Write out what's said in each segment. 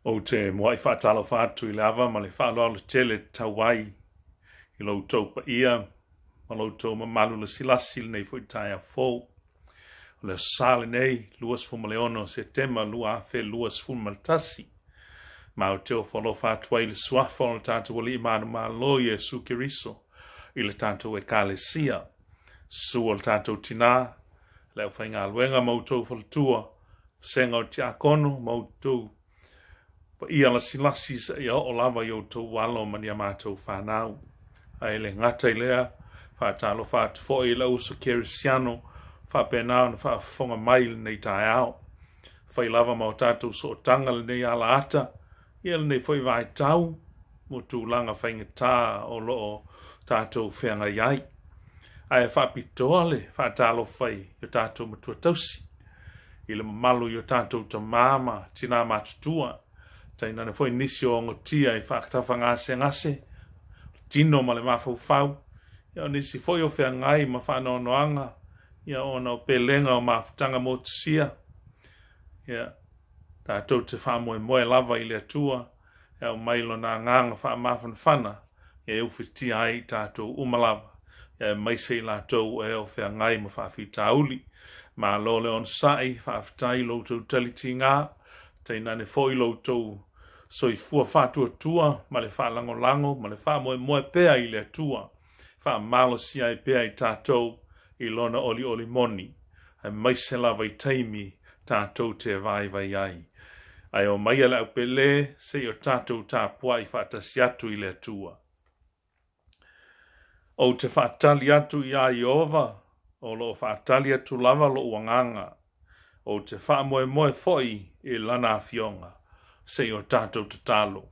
Ou te muai faatalofa atu i le ava ma le faaaloalo tele tatau ai i lo outou paia ma lo outou mamalu lasilasi i lenei foi taeao fou. O le aso Sa lenei, 26 o Setema 2021. Ma ou te ofo alofa atu ai i le suafa o le tatou Alii manumalo Iesu Keriso i le tatou Ekalesia. Susu o le tatou tinā, le aufaigaluega ma outou faletua, vasega o tiakono ma outou paia lasilasi seia oo lava i outou alo ma ni a matou fanau. Ae le gata i lea, faatalofa atu foi i lou uso kerisiano faapena ona faafofoga mai i lenei taeao. Fai lava ma o tatou sootaga lenei alaata, ia lenei foi vaitau mo tulaga faigata o lo o tatou feagai ai. Ae faapitoa le faatalofa i o tatou matua tausi, i le mamalu i o tatou tamā ma tinā matutua, tainane foi nisi o ogotia i faatafagasegase, tino ma le mafaufau, ia o nisi foi o feagai ma faanoanoaga, ia ona o pelega o mafutaga motusia. Ia, tatou te faamoemoe lava i le Atua e aumai lona agaga faamafanafana e ufitia ai i tatou uma lava, aemaise i latou e o feagai ma faafitauli. Malo le onosai, faafetai lo outou talitiga, tainane foi lo outou soifua faatuatua ma le faalagolago ma le faamoemoe pea i le Atua, faamalosia ai pea i tatou i lona olioli moni, aemaise lava i taimi tatou te vaivai ai. Ae omaia le aupele se i o tatou tapuai faatasi atu i le Atua. Ou te faatali atu iā Ieova, o lo o faatali atu lava lou agaga. Ou te faamoemoe foi i lana afioga, se i o tatou tatalo.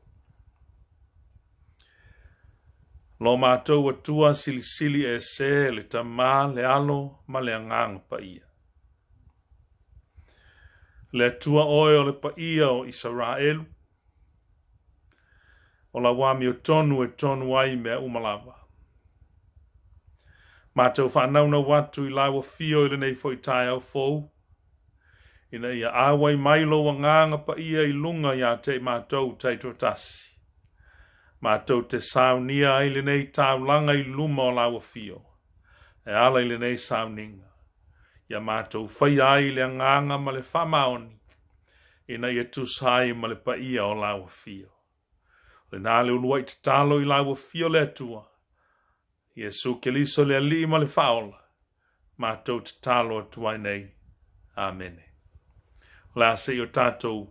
Lo matou Atua silisili ese le Tamā, le Alo ma le Agaga Paia. Le Atua oe o le paia o Isaraelu, o lau amiotonu e tonu ai mea uma lava. Matou faanaunau atu i lau afio i lenei foi taeao fou, ina ia auai mai lou agaga paia i luga ia te i matou taitoatasi. Matou te saunia ai lenei taulaga i luma o lau afio, e ala i lenei sauniga. Ia matou faia ai le agaga ma le faamaoni, ina ia tusa ai ma le paia o lau afio. O lena le uluai tatalo i lau afio le Atua, Iesu Keriso le Alii ma le Faaola, matou tatalo atu ai nei. Amene. O le a se i o tatou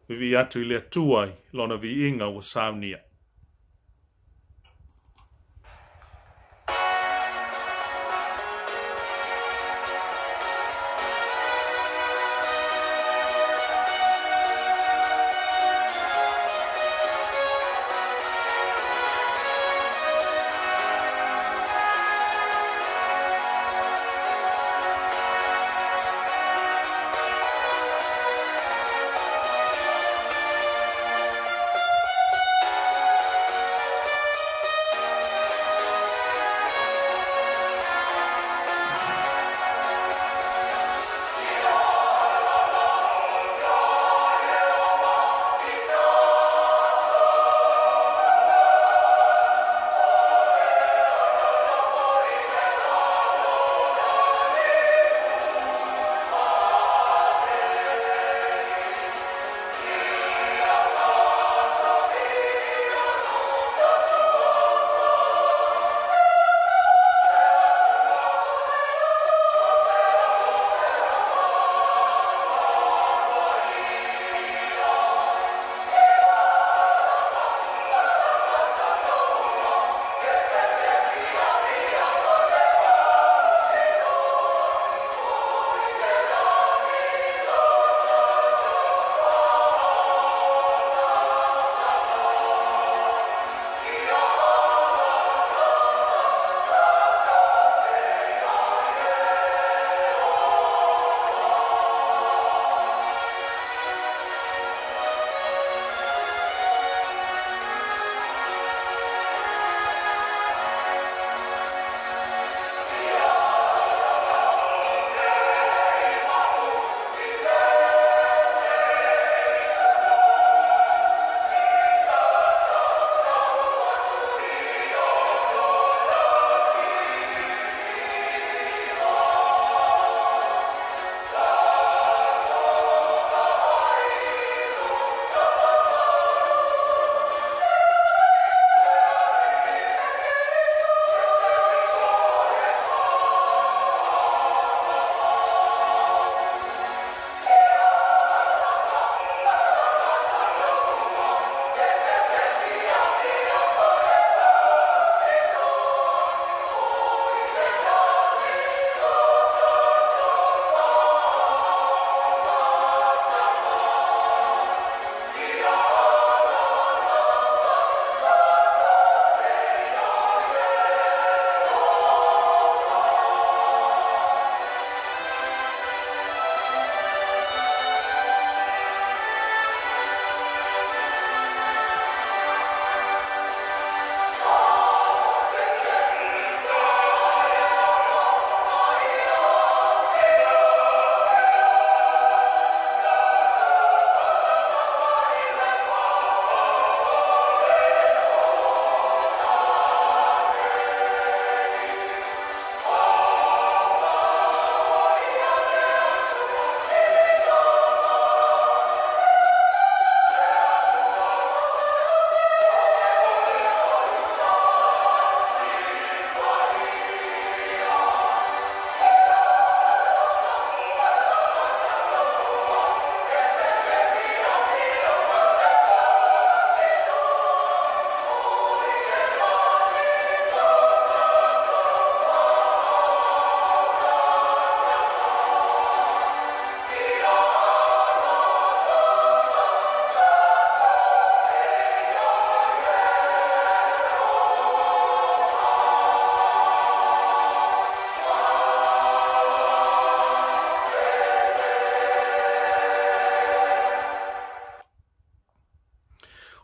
vivii atu i le Atua i lona viiga ua saunia.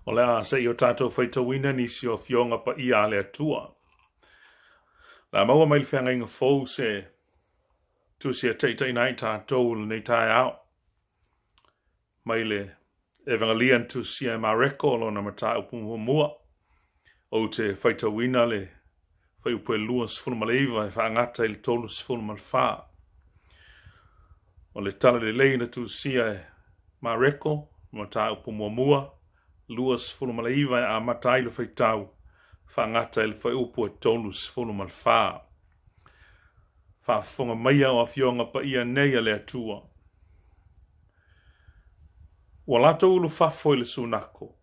O le a se i o tatou faitauina nisi o afioga paia a le Atua. O le a maua mai le feagaiga fou se tusi e taitaiina ai tatou i lenei taeao. Mai le Evagelia na tusia e Mareko lona mataupu muamua. Ou te faitauina le fuaiupu e 29 e faagata i le 34. O le Tala Lelei na tusia e Mareko, mataupu muamua, 29 e amata ai le faitau, faagata i le fuaiupu e 34. Faafofoga maia o afioga paia nei a le Atua. Ua latou ulufafo i le sunako,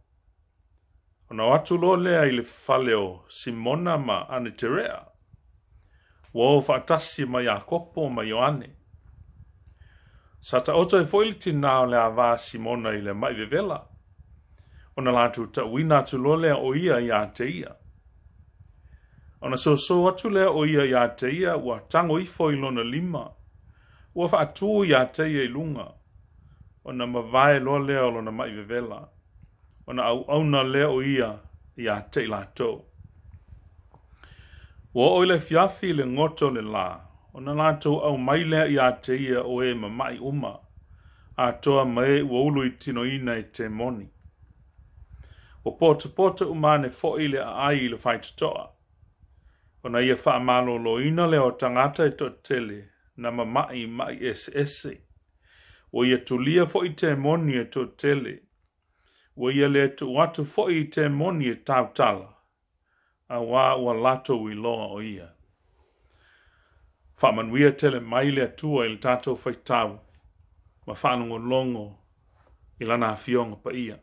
ona o atu loa lea i le fale o Simona ma Aneterea, ua o faatasi ma Iakopo ma Ioane. Sa taoto ai foi le tinā o le ava a Simona i le maʻi vevela, ona latou taʻuina atu loa lea o ia iā te ia. Ona soso atu lea o ia iā te ia, ua tago ifo i lona lima, ua faatū iā te ia i luga, ona mavae loa lea o lona maʻi vevela, ona auauna lea o ia iā te i latou. Ua oo i le afiafi i le goto o le lā, ona latou aumai lea iā te ia o e mamaʻi uma, atoa ma e ua uluitinoina e temoni. Ua potopoto uma ane foi le aai i le faitotoa, ona ia faamaloloina lea o tagata e toatele na mamaʻi i maʻi eseese. Ua ia tulia foi temoni e toatele, ua ia le tuu atu foi i temoni e tautala, auā ua latou iloa o ia. Faamanuia tele mai le Atua i le tatou faitau ma faalogologo i Lana Afioga Paia.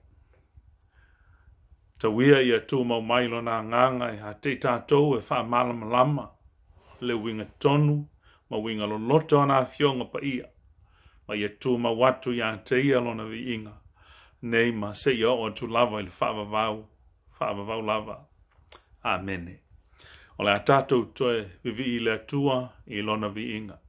Tau ia ia tumau mai Lona Agaga e atei tatou e faamalamalama le uiga tonu ma uiga loloto o ana Afioga Paia, ma ia tumau atu ia te Ia Lona viiga, nei ma seia oo atu lava i le faavavau, faavavau lava. Amene. O le a tatou toe vivii i le Atua i Lona viiga.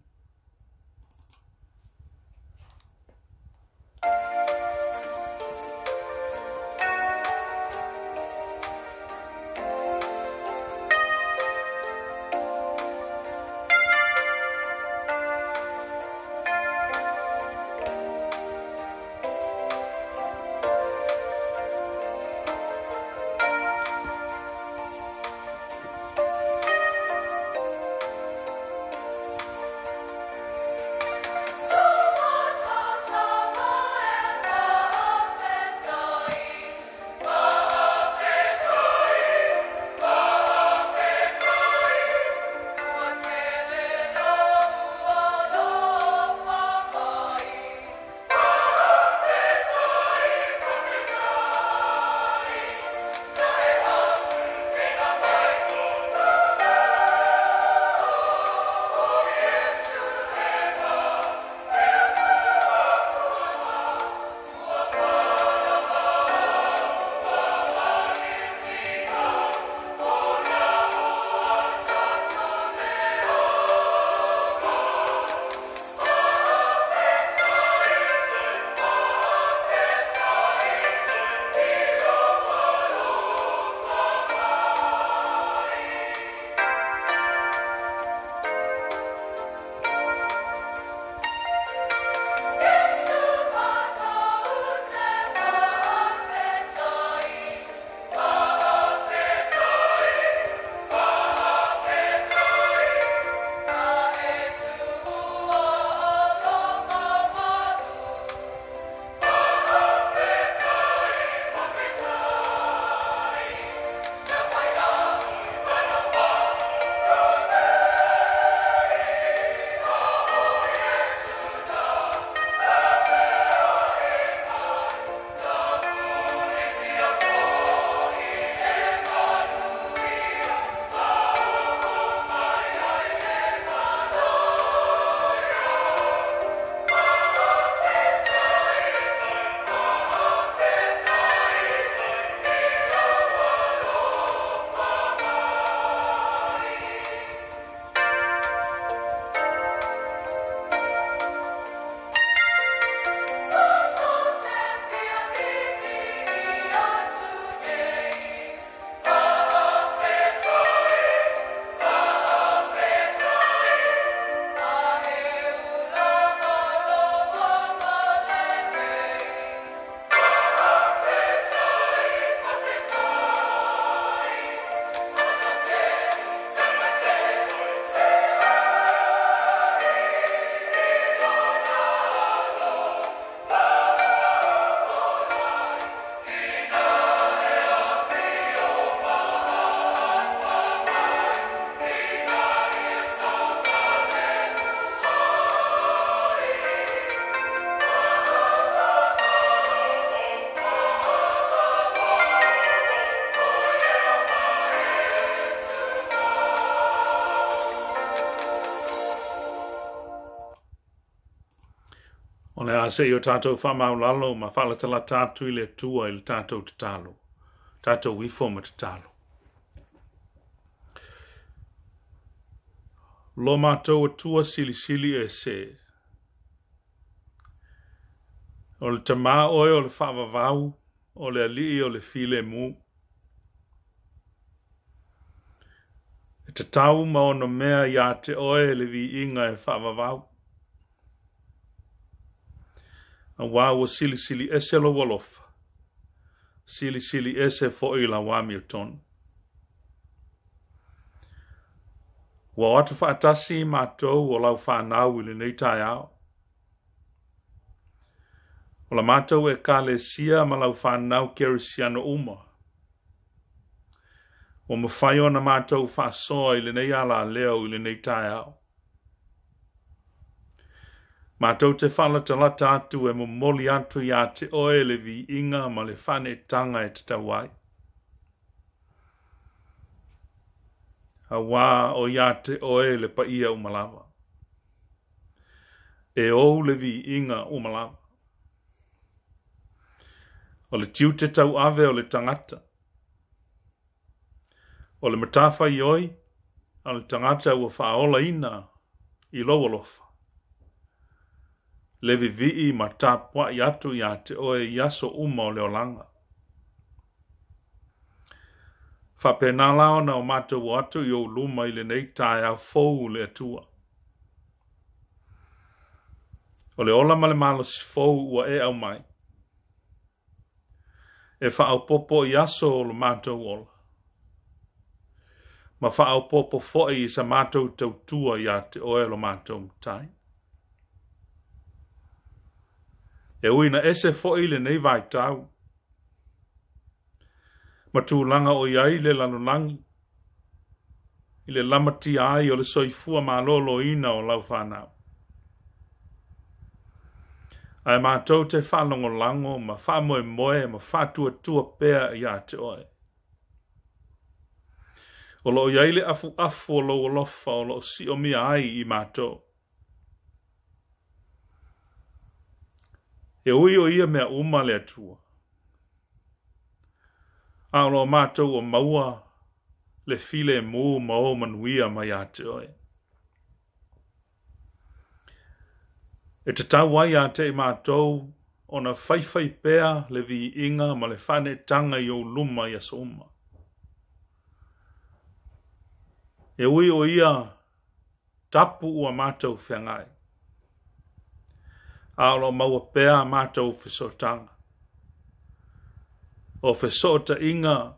se i o tatou faamaulalo ma faalatalata atu i le Atua i le tatou tatalo, tatou ifo ma tatalo. Lo matou Atua silisili ese, o le Tamā oe o le faavavau, o le Alii o le filemu. E tatau ma onomea iā te oe le viiga e faavavau, auā ua silisili ese lou alofa, silisili ese foi lau amiotonu. Ua o atu faatasi matou o lau fanau i lenei taeao. O la matou Ekalesia ma lau fanau kerisiano uma, ua mafai ona matou faasoa i lenei alaleo i lenei taeao. Matou te faalatalata atu e momoli atu iā te oe le viiga ma le faaneetaga e tatau ai. Auā o iā te oe le paia uma lava. E ou le viiga uma lava. O le tiute tauave o le tagata, o le matafaioi a le tagata ua faaolaina i lou alofa, le vivii ma tapuai atu iā te oe i aso uma o le olaga. Faapena la ona o matou o atu i ou luma i lenei taeao fou le Atua. O le ola ma le malosi fou ua e aumai, e faaopoopo i aso o lo matou ola, ma faaopoopo foi i sa matou tautua iā te oe lo matou Matai. E ui ina ese foi lenei vaitau, ma tulaga o i ai le lalolagi, i le lamatia ai o le soifua maloloina o lau fanau. Ae matou te faalagolago ma faamoemoe ma faatuatua pea iā te oe. O lo o i ai le afuafu o lou alofa o lo o siomia ai i matou. E ui o ia mea uma le Atua, a o lo o matou o maua le filemu ma ou manuia mai ia te oe. E tatau ai ia te i matou ona faifai pea le viiga ma le faaneetaga i ou luma i aso uma. E ui o ia tapu ua matou feagai, a o lo o maua pea a matou fesootaga. O fesootaiga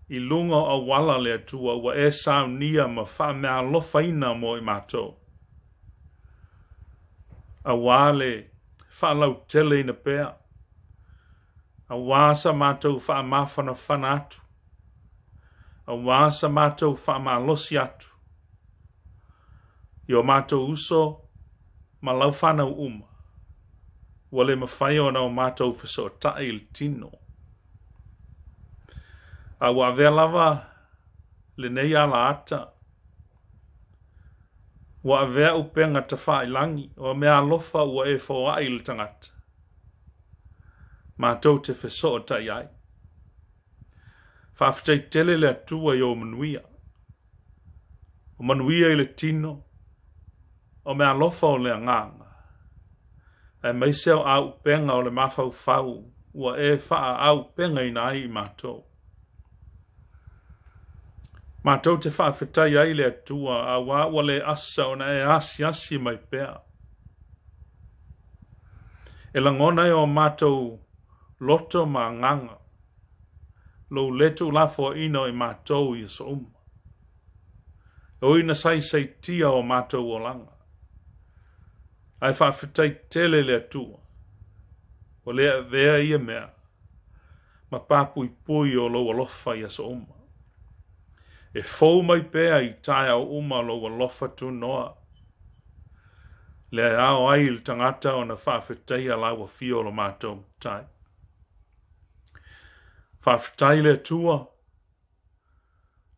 i luga o auala le Atua ua e saunia ma faameaalofaina mo i matou, auā le faalauteleina pea, auā sa matou faamafanafana atu, auā sa matou faamalosi atu i o matou uso ma lau fanau uma, ua le mafai ona o matou fesootai i le tino. A ua avea lava lenei alaata, ua avea upega tafailagi, o meaalofa ua e foai i le tagata, matou te fesootai ai. Faafetai tele le Atua i ou manuia, o manuia i le tino, o meaalofa o le agaga, aemaise o auupega o le mafaufau ua e faaauupegaina ai i matou. Matou te faafetai ai le Atua, auā ua le asa ona e asiasi mai pea. E lagona e o matou loto ma agaga lou le tuulafoaiina o i matou i aso uma. E ui ina saisaitia o matou olaga, ae faafetai tele le Atua ua le avea ia mea ma papuipui o lou alofa i aso uma. E fou mai pea i taeao uma lou alofa tunoa, lea e ao ai i le tagata ona faafetaia lau afio o lo matou Matai. Faafetai le Atua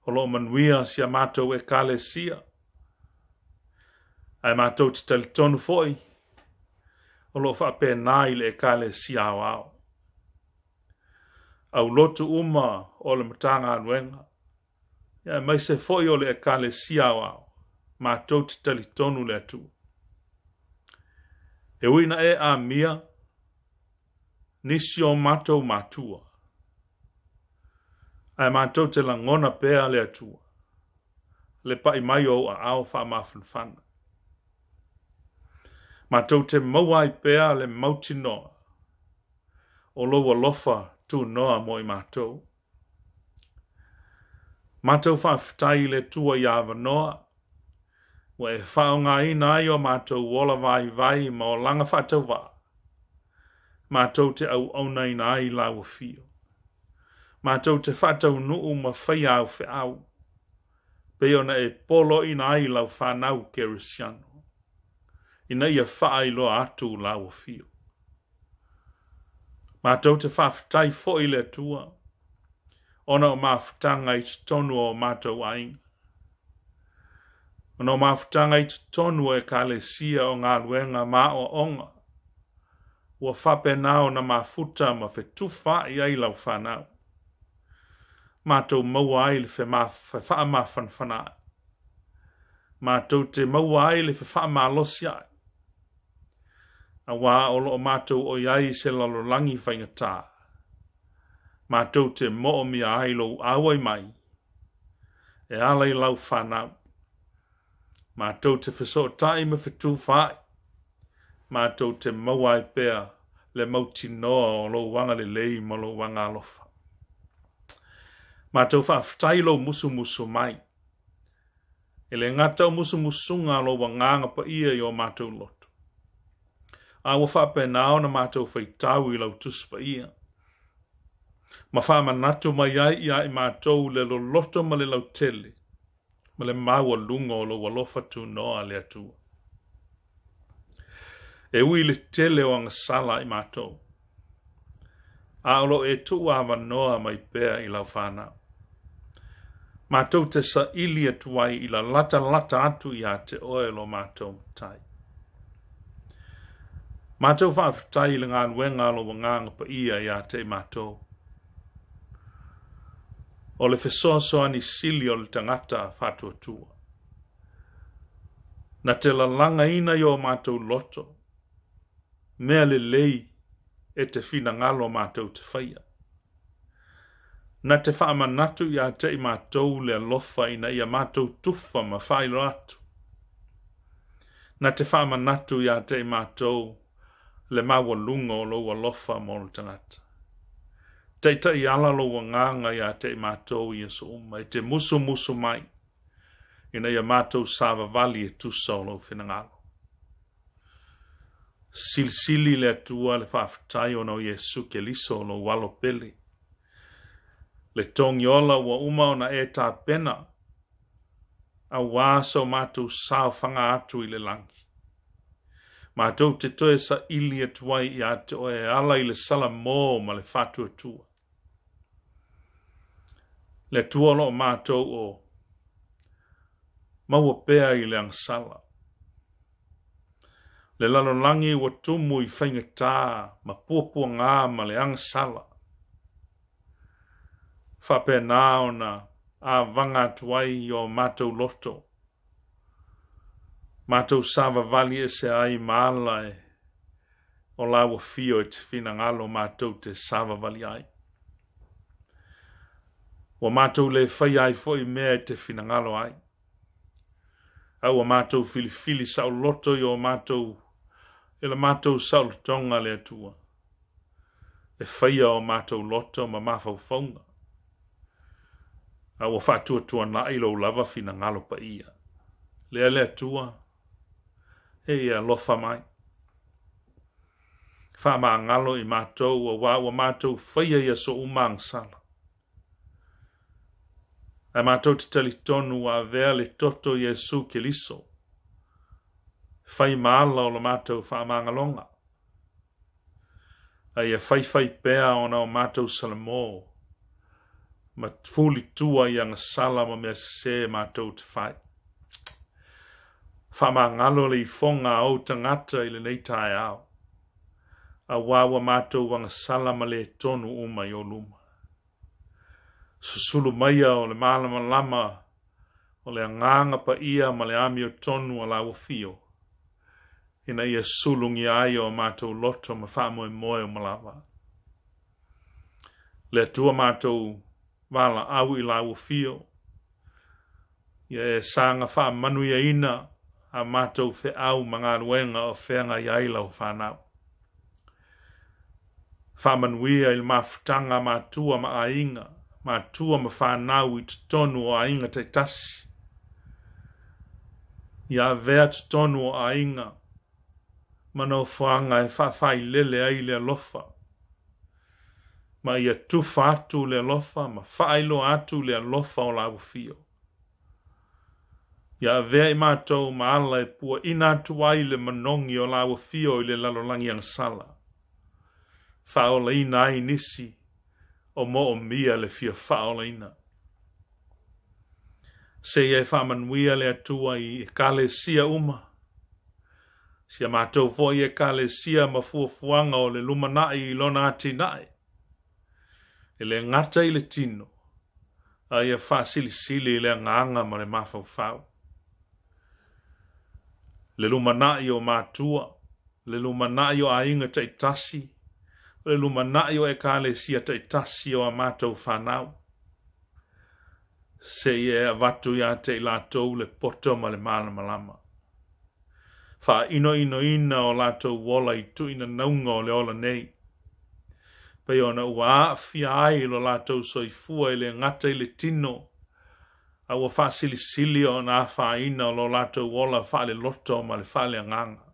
o lo o manuia si a matou Ekalesia, ae matou te talitonu foi O lo o faapena i le Ekalesia Aoao. Aulotu uma o le Matagaluega, aemaise foi o le Ekalesia Aoao, matou te talitonu le Atua. E ui ina e amia nisi o matou matua, ae matou te lagona pea le Atua, le pai mai o ou aao faamafanafana. Matou te maua ai pea le mautinoa o lou alofa tunoa mo i matou. Matou faafetai i le Atua i avanoa ua e faaaogaina ai o matou ola vaivai ma olaga faatauvaa, matou te auaunaina ai lau afio. Matou te faataunuu ma faia au feau, pei ona e poloaiina ai lau fanau kerisiano, ina ia faailoa atu lau afio. Matou te faafetai foi i le Atua, ona o mafutaga i totonu o matou aiga, ona o mafutaga i totonu o ekalesia o galuega ma aoaoga, ua faapena ona mafuta ma fetufaai ai lau fanau. Matou maua ai le fefaamafanafanaai. Matou te maua ai le fefaamalosi ai. Auā o lo o matou oi ai i se lalolagi faigata. Matou te moomia ai lou auai mai e ala i lau fanau. Matou te fesootai ma fetufaai. Matou te maua ai pea le mautinoa o lou agalelei ma lou agaalofa. Matou faafetai lou musumusu mai. E le gata o musumusuga a lou agaga paia i o matou loto, a ua faapena ona matou faitau i lau Tusi Paia, ma faamanatu mai ai ia i matou le loloto ma le lautele ma le maualuga o lou alofa tunoa le Atua. E ui i le tele o agasala a i matou, a o lo o e tuuavanoa mai pea i lau fanau. Matou te saili atu ai i la latalata atu ia te oe lo matou Matai. Matou faafetai i le galuega a lou Agaga Paia ia te i matou. O le fesoasoani sili o le tagata faatuatua. Na te lalagaina i o matou loto, mea lelei e te finagalo matou te faia. Na te faamanatu ia te i matou le alofa ina ia matou tufa ma faailoa atu. Na te faamanatu ia te i matou le maualuga o lou alofa mo le tagata. Taitaiala lou agaga ia te i matou i aso uma, e te musumusu mai ina ia matou savavali e tusa o lou finagalo. Silisili le Atua le faafetai ona o Iesu Keliso o lou alo pele. Le togiola ua uma ona e tapena, auā so matou saofaga atu i le lagi. Matou te toe saili atu ai ia te oe e ala i le salamo ma le faatuatua. Le Atua o lo o matou o maua pea i le agasala. Le lalolagi ua tumu i faigata ma puapuagā ma le agasala. Faapena ona avaga atu ai i o matou loto. Matou savavali ese ai ma ala e o lau afio e te finagalo matou te savavali ai. Ua matou le faia ai foi mea e te finagalo ai. A ua matou filifili saoloto i o matou i la matou saolotoga le Atua. E faia o matou loto ma mafaufauga. A ua faatuatuanai lou lava finagalo paia. Lea le Atua, e ia alofa mai. Faamagalo i matou auā ua matou faia i aso uma agasala. Ae matou te talitonu ua avea le toto o Iesu Keliso fai ma ala o la matou faamagaloga. A ia faifai pea ona o matou salamo ma fulitua i agasala ma mea sesē matou te fai. Faamagalo le ifoga a ou tagata i lenei taeao. Auā ua matou agasala ma lē tonu uma i ou luma. Susulu maia o le malamalama o le Agaga Paia ma le amiotonu a lau Afio, ina ia sulugia ai o matou loto ma faamoemoe uma lava. Le Atua matou valaau i lau Afio, ia e saga faamanuiaina a matou feau ma galuega o feagai ai lau fanau. Faamanuia i le mafutaga a matua ma aiga, matua ma fanau i totonu o aiga taitasi. Ia avea totonu o aiga ma nofoaga e faafailele ai le alofa, ma ia tufa atu le alofa ma faailoa atu le alofa o lau Afio. Ia avea i matou ma ala e puaina atu ai le manogi o lau Afio i le lalolagi agasala, faaolaina ai nisi o moomia le fia faaolaina. Seia e faamanuia le Atua i Ekalesia uma, si a matou foi Ekalesia ma fuafuaga o le lumanai i lona atinae, e le gata i le tino, a ia faasilisili i le agaga ma le mafaufau. Le lumanai o matua, le lumanai o aiga taitasi, o le lumanai o Ekalesia taitasi o a matou fanau. Seia e avatu ia te i latou le poto ma le malamalama. Faainoinoina o latou ola i tuuinanauga o le ola nei. Pei ona ua aafia ai lo latou soifua e le gata i le tino, a ua faasilisili ona afaina o lo latou ola faaleloto ma le faaleagaga.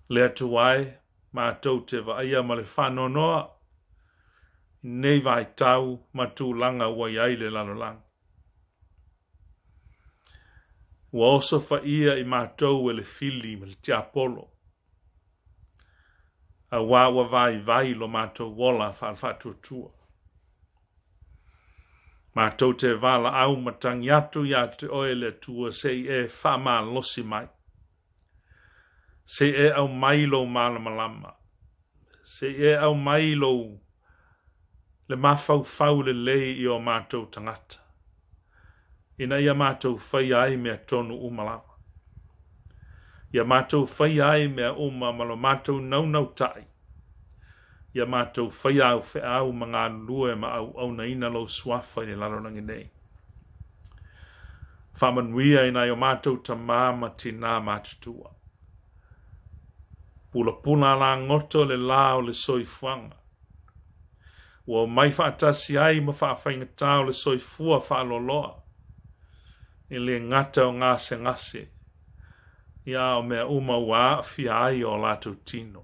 Le Atua e, matou te vaaia ma le faanoanoa i nei vaitau ma tulaga ua i ai le lalolagi. Ua osofaia i matou e le fili ma le tiapolo, auā ua vaivai lo matou ola faale-faatuatua. Matou te valaau ma tagi atu ia te oe le Atua se i e faamalosi mai. Se i e aumai lou malamalama. Se i e aumai lou le mafaufau lelei i o matou tagata, ina ia matou faia ai mea tonu uma lava. Ia matou faia ai mea uma ma lo matou naunautai. Ia matou faia au feau ma galulue ma auaunaina lou suafa i le lalolagi nei. Faamanuia i nai o matou tamā ma tinā matutua. Pulapula alagoto le lā o le soifuaga. Ua omai faatasi ai ma faafaigatā o le soifua faaloaloa, e le gata o gasegase, ia a o mea uma ua aafia ai o latou tino.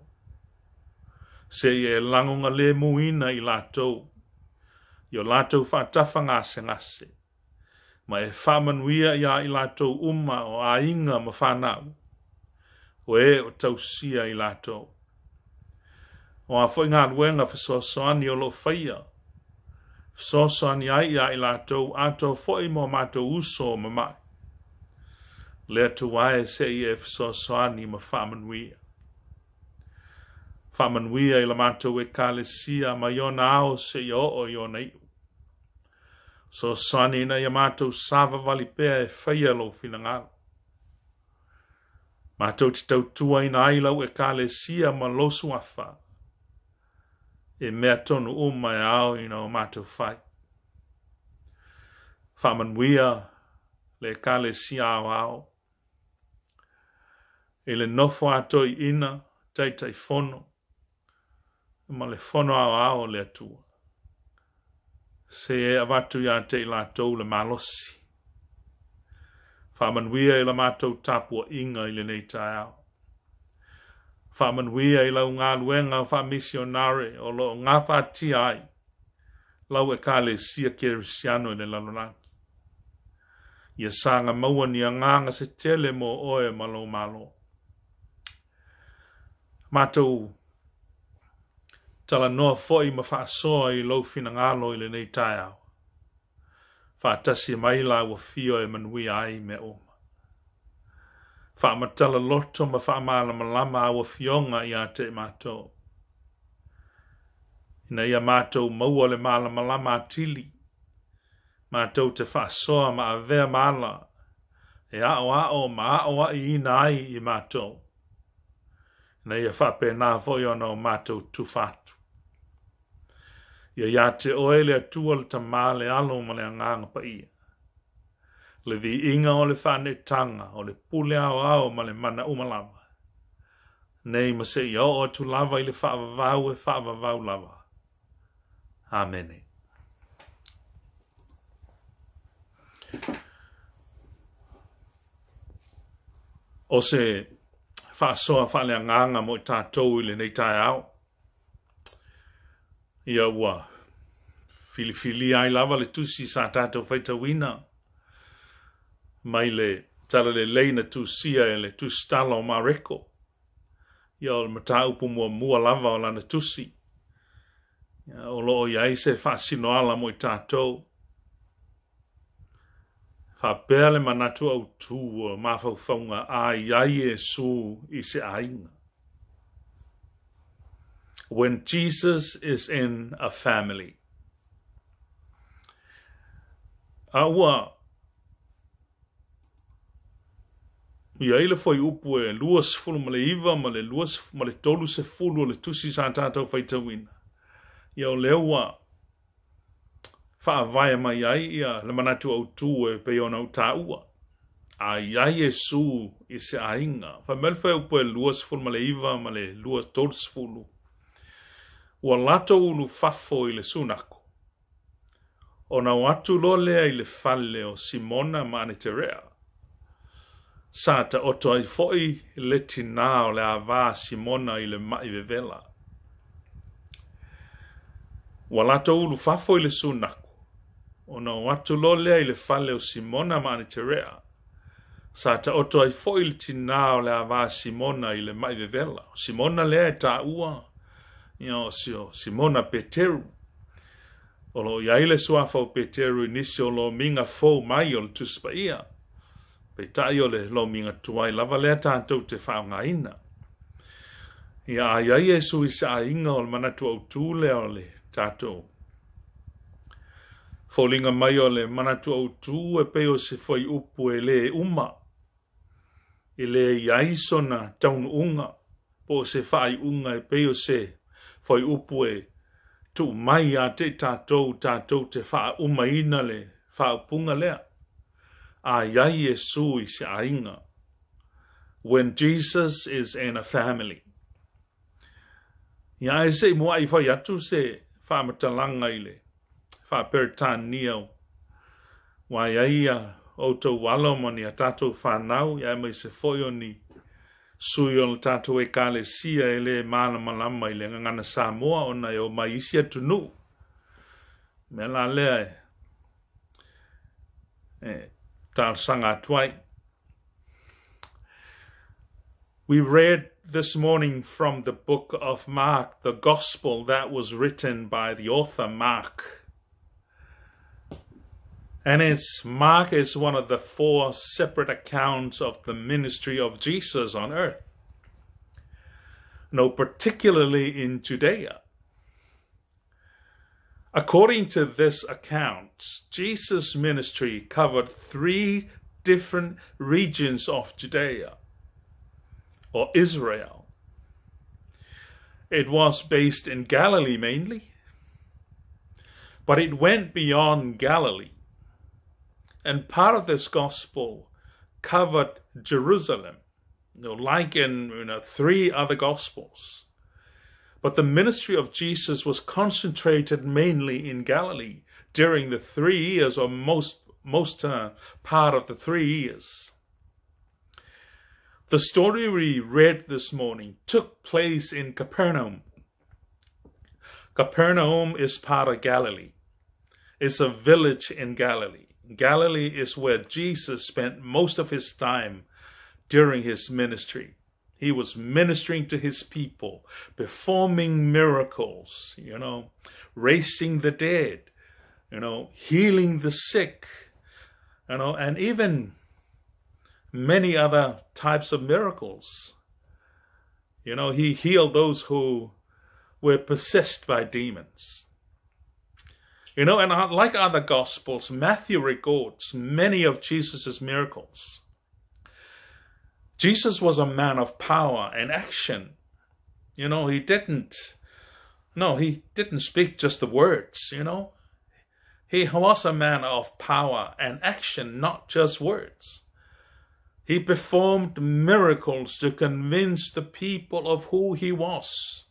Seia e lagogalemuina i latou, i o latou faatafagasegase, ma e faamanuia iā i latou uma o aiga ma fanau, o e o tausia i latou. O a foi galuega fesoasoani o lo o faia, fesoasoani ai iā i latou atoa foi ma o matou uso o mamae. Le Atua e seia e fesoasoani ma faamanuia. Faamanuia i la matou Ekalesia mai ona ao seia oo i ona iu. Fesoasoani ina ia matou savavali pea e faia lou finagalo. Matou te tautuaina ai lau Ekalesia ma lou suafa, e mea tonu uma e ao ina o matou fai. Faamanuia le Ekalesia Aoao i le nofo a toeaiina, Taitaifono ma le Fono Aoao o le Atua. Se e avatu ia te i latou le malosi. Faamanuia i la matou tapuaiga i lenei taeao. Faamanuia i lau galuega faamisionare o lo o gapatia ai lau Ekalesia Kerisiano i le lalolagi. Ia saga maua ni agaga se tele mo oe ma lou Malo. Matou talanoa foi ma faasoa i lou finagalo i lenei taeao. Faatasi mai lau Afio e manuia ai mea uma. Faamatala loto ma faamalamalama au afioga ia te i matou. Ina ia matou maua le malamalama atili, matou te faasoa ma avea ma ala e aoao ma aoaiina ai i matou, ina ia faapena foi ona o matou tufa atu. Ia ia te oe le Atua le Tama le Alo ma le Agaga Paia, le viiga o le faaneetaga, o le pule aoao ma le mana uma lava, nei ma seia oo atu lava i le faavavau e faavavau lava. Amene. O se faasoa faaleagaga mo i tatou i lenei taeao. Ia ua filifilia ai lava le tusi sa tatou faitauina mai le Talalelei na tusia e le tusitala o Mareko. Ia o le mataupu muamua lava o lana tusi. Ia, o lo o i ai se faasinoala mo i tatou. Faapea le manatu autū o mafaufauga a i ai Iesu i se aiga. When Jesus is in a family. A ua i ai le fuaiupu e 29 ma le 30 o le tusi sa tatou faitauina. Ia o lea ua faavae mai ai ia le manatu autū e pei ona ou taua. A i ai Iesu i se aiga. Fai mai le fuaiupu e 29 ma le 30. Ua latou ulufafo i le sunako, ona o atu loa lea i le fale o Simona ma Aneterea. Sa taoto ai foi le tinā o le ava a Simona i le maʻi vevela. Ua latou ulufafo i le sunako, ona o atu loa lea i le fale o Simona ma Aneterea. Sa taoto ai foi le tinā o le ava a Simona i le maʻi vevela. O Simona lea e taua, ia o Simona Peteru. O lo o i ai le suafa o Peteru i nisi o lomiga fou mai o le Tusi Paia. Peitai o le lomiga tuai lava lea tatou te faaaogaina. Ia a i ai Iesu i se aiga o le manatu autū lea o le tatou foliga mai o le manatu autū e pei o se fuaiupu e lē uma, e le i ai sona taunuuga po o se faaiuga e pei o se fuaiupu e tuu mai ia te i tatou tatou te faaumaina le faaupuga lea. A i ai Iesu i se aiga. When Jesus is in a family. Ia ae se i muai fai atu se faamatalaga i le faa-Peretania ua i ai ia outou alo ma ni a tatou fanau, ia aemaise foi o ni sui o le tatou Ekalesia e le malamalama i le gagana Samoa ona e omai i isi atunuu. Mea la lea e talosaga atu ai. We read this morning from the book of Mark, the gospel that was written by the author Mark. And it's Mark is one of the four separate accounts of the ministry of Jesus on earth. No, particularly in Judea. According to this account, Jesus' ministry covered three different regions of Judea or Israel. It was based in Galilee mainly, but it went beyond Galilee. And part of this gospel covered Jerusalem, like in 3 other gospels. But the ministry of Jesus was concentrated mainly in Galilee during the 3 years, or most part of the 3 years. The story we read this morning took place in Capernaum. Capernaum is part of Galilee. It's a village in Galilee. Galilee is where Jesus spent most of his time during his ministry. He was ministering to his people, performing miracles, raising the dead, healing the sick, and even many other types of miracles. You know, he healed those who were possessed by demons. You know, and like other Gospels, Matthew records many of Jesus' miracles. Jesus was a man of power and action. You know, he didn't speak just the words, you know. He was a man of power and action, not just words. He performed miracles to convince the people of who he was,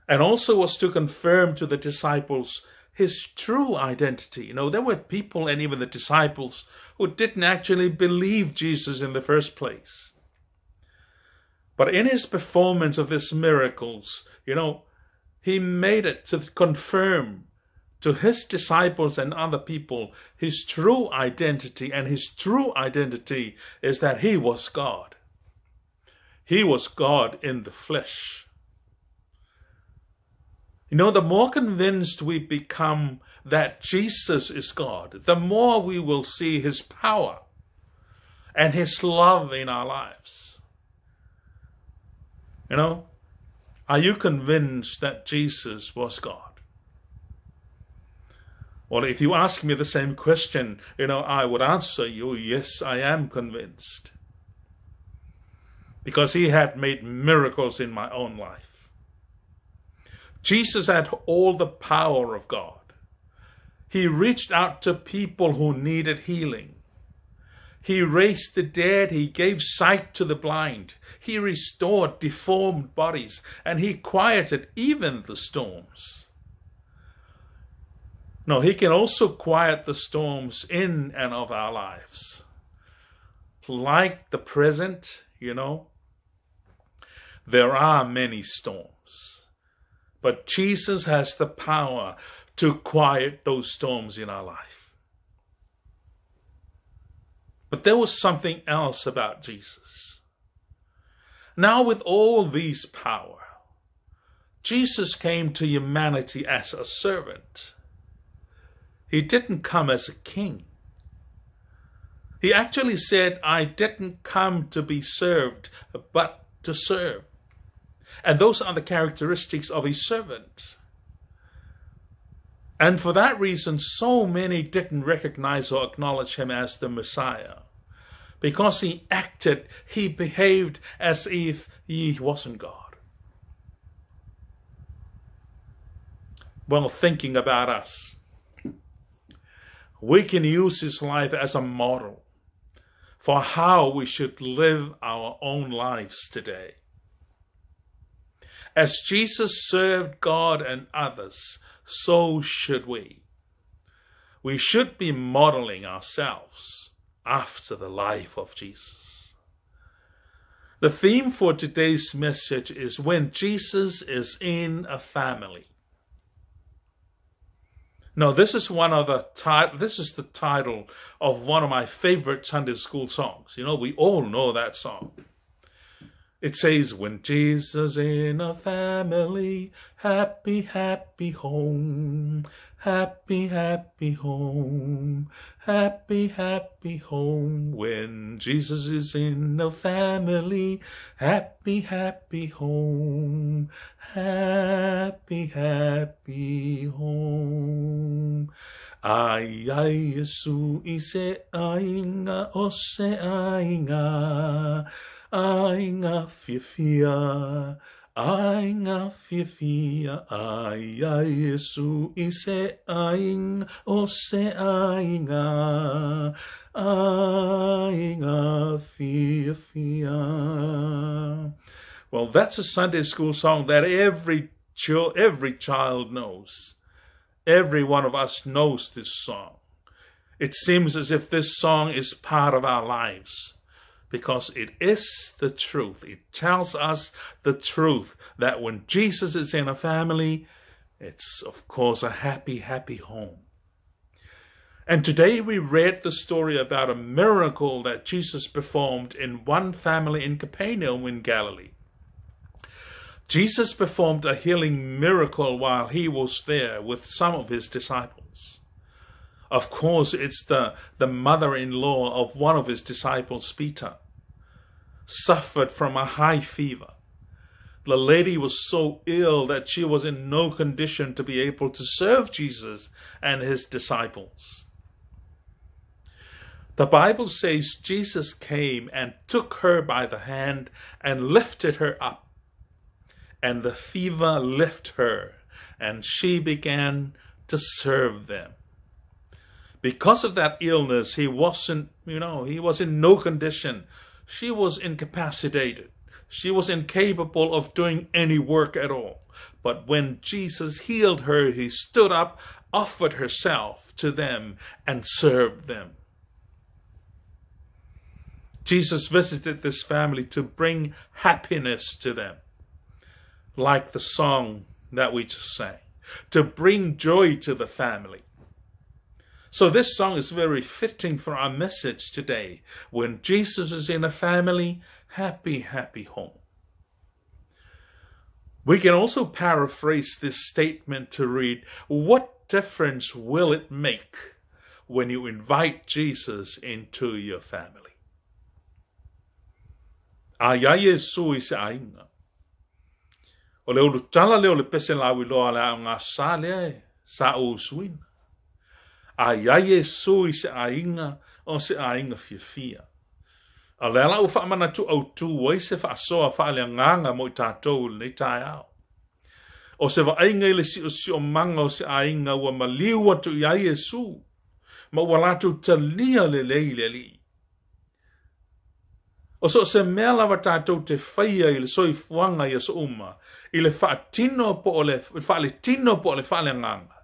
and also was to confirm to the disciples his true identity. You know, there were people and even the disciples who didn't actually believe Jesus in the first place. But in his performance of these miracles, you know, he made it to confirm to his disciples and other people his true identity. And his true identity is that he was God. He was God in the flesh. You know, the more convinced we become that Jesus is God, the more we will see his power and his love in our lives. You know, are you convinced that Jesus was God? Well, if you ask me the same question, you know, I would answer you, yes, I am convinced. Because he had made miracles in my own life. Jesus had all the power of God. He reached out to people who needed healing. He raised the dead. He gave sight to the blind. He restored deformed bodies, and he quieted even the storms. No, he can also quiet the storms in and of our lives. Like the present, you know, there are many storms. But Jesus has the power to quiet those storms in our life. But there was something else about Jesus. Now, with all these power, Jesus came to humanity as a servant. He didn't come as a king. He actually said, I didn't come to be served, but to serve. And those are the characteristics of a servant. And for that reason, so many didn't recognize or acknowledge him as the Messiah. Because he acted, he behaved as if he wasn't God. Well, thinking about us, we can use his life as a model for how we should live our own lives today. As Jesus served God and others, so should we. We should be modeling ourselves after the life of Jesus. The theme for today's message is when Jesus is in a family. Now, this is this is the title of one of my favorite Sunday school songs. You know, we all know that song. It says, when Jesus in a family, happy, happy home, happy, happy home, happy, happy home. When Jesus is in a family, happy, happy home, happy, happy home. Ai, ai, Yesu ise ainga o se ainga. Ainga fia, ainga fia, ai, ai, Yesu ise aing, o se ainga, ainga fia fia. Well, that's a Sunday school song that every child knows. Every one of us knows this song. It seems as if this song is part of our lives, because it is the truth. It tells us the truth that when Jesus is in a family, it's of course a happy, happy home. And today we read the story about a miracle that Jesus performed in one family in Capernaum in Galilee. Jesus performed a healing miracle while he was there with some of his disciples. Of course, it's the, the mother in law of one of his disciples, Peter, suffered from a high fever. The lady was so ill that she was in no condition to be able to serve Jesus and his disciples. The Bible says Jesus came and took her by the hand and lifted her up. And the fever left her, and she began to serve them. Because of that illness, he wasn't, you know, he was in no condition. She was incapacitated. She was incapable of doing any work at all. But when Jesus healed her, he stood up, offered herself to them, and served them. Jesus visited this family to bring happiness to them, like the song that we just sang, to bring joy to the family. So this song is very fitting for our message today. When Jesus is in a family, happy, happy home. We can also paraphrase this statement to read, What difference will it make when you invite Jesus into your family? A iai Iesu i se aiga. O le ulutala lea o le pese lauiloa a le Aoga Aso Sa lea e sa ou usuina. A iai Iesu i se aiga o se aiga fiafia. A o lea la ua faamanatu autū ai se faasoa faaleagaga mo i tatou i lenei taeao. O se vaaiga i le siosiomaga o se aiga ua maliu atu i ai Iesu, ma ua latou talia lelei le Alii. O so o se mea lava tatou te faia i le soifuaga i aso uma, i le faatino po o le faaletino po o le faaleagaga,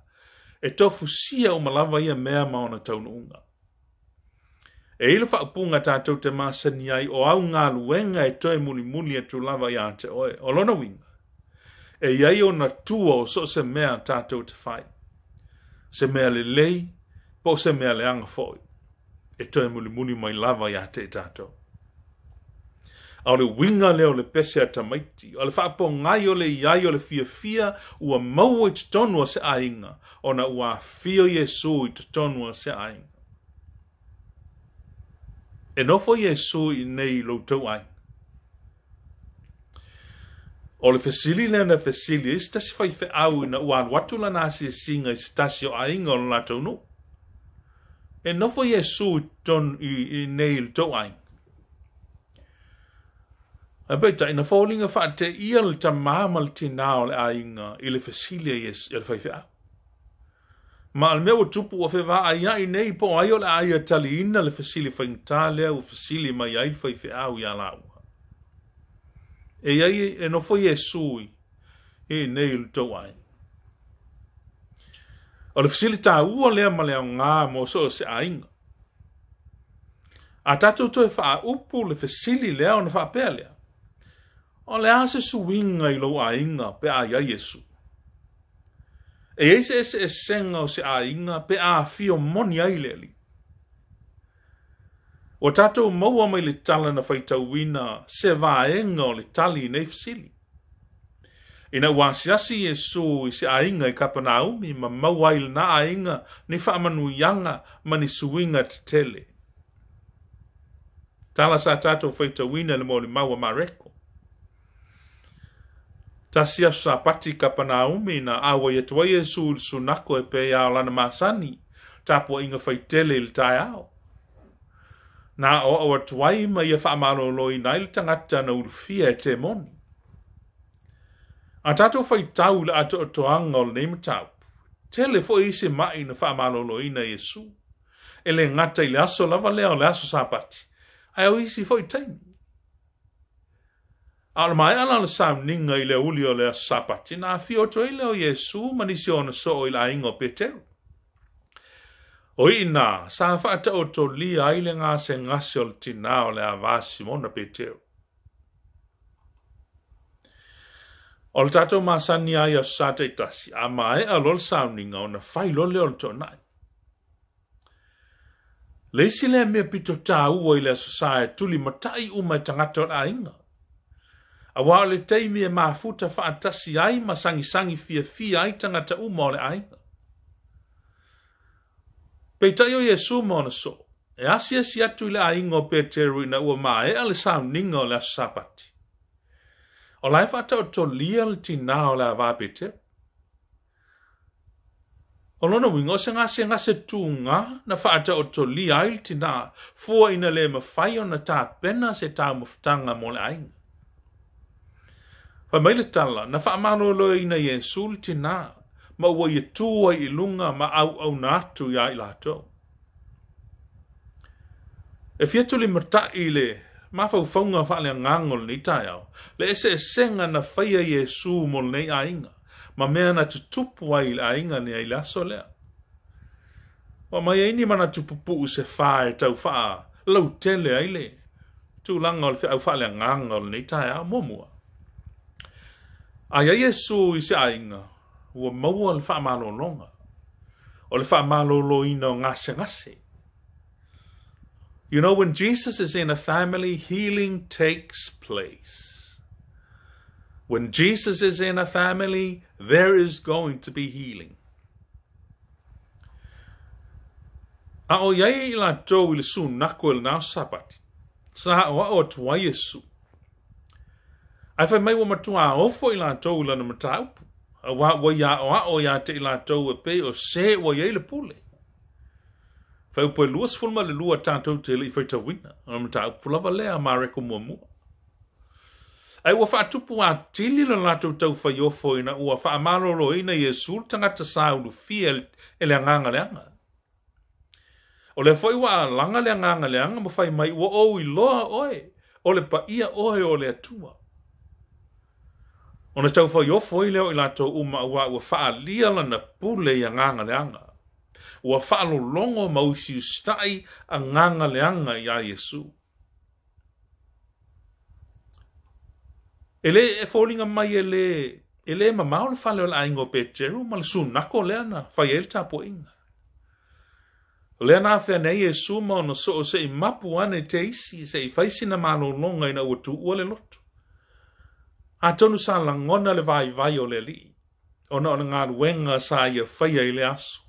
e tofusia uma lava ia mea ma ona taunuuga. E i le faaupuga tatou te masani ai o au galuega e toe mulimuli atu lava iā te oe. O lona uiga, e i ai ona tua o so o se mea tatou te fai, se mea lelei po o se mea leaga foi, e toe mulimuli mai lava iā te i tatou. A o le uiga lea o le pese a tamaiti, o le faapogai o le i ai o le fiafia ua maua i totonu o se aiga, ona ua afio Iesū i totonu o se aiga. E nofo Iesū i inei i lo outou aiga. O le fesili lea na fesili ai se tasi faifeau ina ua alu atu lana asiasiga i se tasi o aiga o le latou nuu. E nofo Iesū i totonu i inei i le tou aiga. Ae peitai, na foliga faateia le tamā ma le tinā o le aiga i le fesili a Iesu, a le faifeau. Ma o le mea ua tupu ua fevaaia'i nei po o ai o le a ia taliina le fesili faigata lea ua fesili mai ai le faifeau iā lāua. E i ai e nofo Iesu i inei i le tou aiga. O le fesili taua lea ma le aoga mo so o se aiga. A tatou toe faaupu le fesili lea ona faapea lea, O le a se suiga i lou aiga pe a i ai Iesu? E i ai se eseesega o se aiga pe a afio moni ai le Alii? Ua tatou maua mai le tala na faitauina se vaega o le tali i nei fesili. Ina ua asiasi Iesu i se aiga i Kapanaumi ma maua ai i lena aiga ni faamanuiaga ma ni suiga tetele. Tala sa tatou faitauina i le molimau a Mareko. Tasi aso Sapati i Kapanaumi na ʻauai atu ai Iesu i le sunako e pei lava o lana masani, tapuaiga faitele i le taeao. Na aʻoaʻo atu ai ma ia faamaloloina ai le tagata na ulufia e temoni. A tatou faitau i le atoatoaga o lenei mataupu, tele foi isi maʻi na faamaloloina e Iesu. E le gata i le aso lava lea o le aso Sapati, ae o isi foi taimi. A o le maea la o le sauniga i le aoauli o le aso Sapati, na afio atu ai lea o Iesu ma nisi o ona soo i le aiga o Peteru. O i inā, sa faataotolia ai le gasegase o le tinā o le ava a Simona Peteru. O le tatou masani lava i aso Sa taitasi, a maea loa le sauniga ona fai loa lea o le toonai. Le isi lea mea pito taua i le Aso Sa e tulimatai uma e tagata o le aiga. Aua o le taimi e mafuta faatasi ai ma sagisagi fiafia ai tagata uma o le aiga. Peitai o Iesu ma ona soo, e asiasi atu i le aiga o Peteru ina ua maea le sauniga o le aso Sapati. O la e faataotolia le tinā o le ava a Peteru. O lona uiga, o se gasegase tuga na faataotolia ai le tinā, fua ina le mafai ona tapena se taumafataga mo le aiga. Fai mai le tala, na faamaloloina Iesu le tinā, ma ua ia tu ai i luga ma auauna atu iā i latou. E fia tulimatai le mafaufauga faaleagaga o lenei taeao, le eseesega na faia Iesu mo lenei aiga, ma mea na tutupu ai i le aiga nei i le aso lea. Ua aumai ai ni manatu pupuu se fa e tau faalautele ai le tulaga o le feau faaleagaga o lenei taeao. Muamua, a i ai Iesu i se aiga, ua maua le faamalologa, o le faamaloloina o gasegase. You know, when Jesus is in a family, healing takes place. When Jesus is in a family, there is going to be healing. A o i ai i latou i le sunako i lena Sapati, sa aʻoaʻo atu ai Iesu. Ae fai mai ua matuā ofo i latou i lana mataupu, auā ua ia aʻoaʻo iā te i latou e pei o se ua i ai le pule. Fuaiupu e 22 tatou te le i faitauina, o le mataupu lava lea a Mareko muamua. Ae ua faatupu atili le latou taufaiofo ina ua faamaloloina Iesu le tagata sa ulufia e le agaga leaga. O lea foi ua alaga le agaga leaga ma fai mai, ua ou iloa oe, o le paia oe o le Atua. Ona taufaiofo ai lea o i latou uma auā ua faaalia lana pule i agaga leaga. Ua faalologo ma usiusitai agaga leaga iā Iesu. E le e foliga mai e le e le mamao le fale o le aiga o Peteru ma le sunako lea na fai ai le tapuaiga. O lea na afea nei Iesu ma ona soo se i mapu ane te isi se i fai sina malologa ina ua tuua le loto. Atonu sa lagona le vaivai o le Alii, ona o le galuega sa ia faia i lea aso.